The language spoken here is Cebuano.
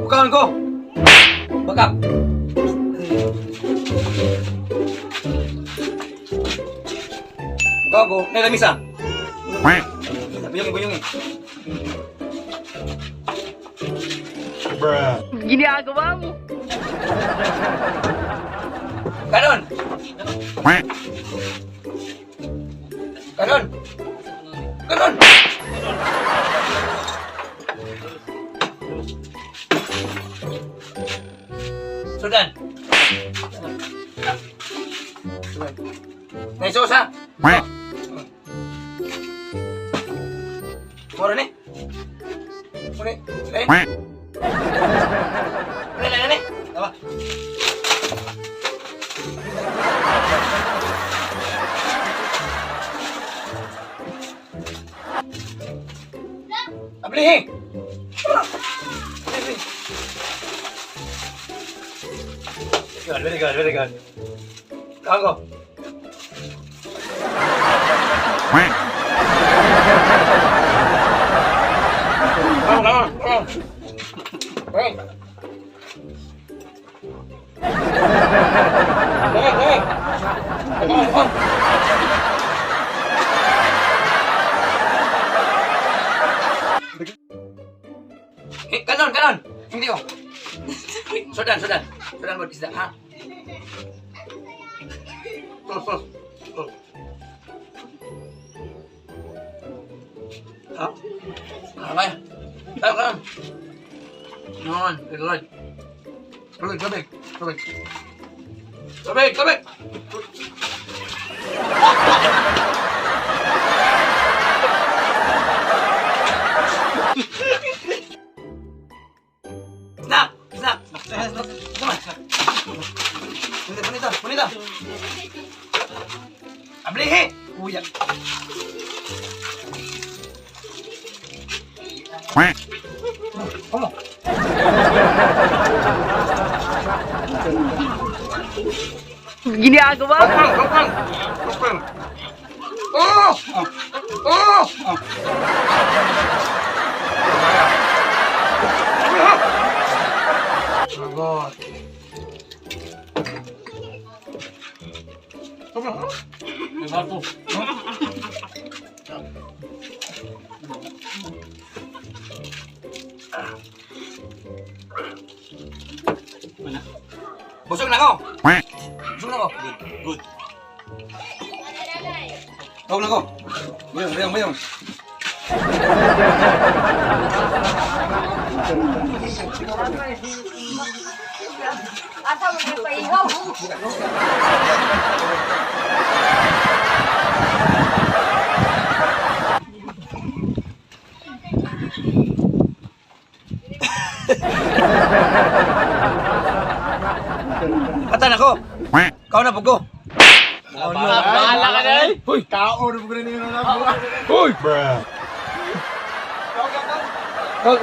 Bukaon ko. Bakap. Bukaon ko. Nay lamisa. Buyong, buyong eh. Bruh. Ginagawa mo. Kanon. Kanon. Kanon. Sudan. Sudan. Nay sauce ha. Mura ni. Mura ni. Mura ni ni. Tama. Ablihi. Good, very good, very good. Kago. Come on, come on. Hey. Hey, hey. Come on, come on. Eh, kanon, kanon. Hindi oh. Sudan, sudan. Sudan mo isda, ha? Tos, tos. Tos. Ha? Okay. Kanon, kanon. Noon, good. Tubig, tubig, tubig. Tubig, tubig! Snack! Snack! Snack! Snack! Snack! Punita, punita, punita! Ablihi! Kuya. Como? Ginagawa mo. Kang, kang, kang. Oh! Oh! Oh! Sagot. Busog na ako. Busog na ako. Good. Good. Tawag na ko. Bayong, bayong, bayong. Asa mo na paihaw? Katan ako. Kau na pugo. Bahala ka na eh. Hoy! Kaon mo ganun na ako. Hoy! Bruh. Kau-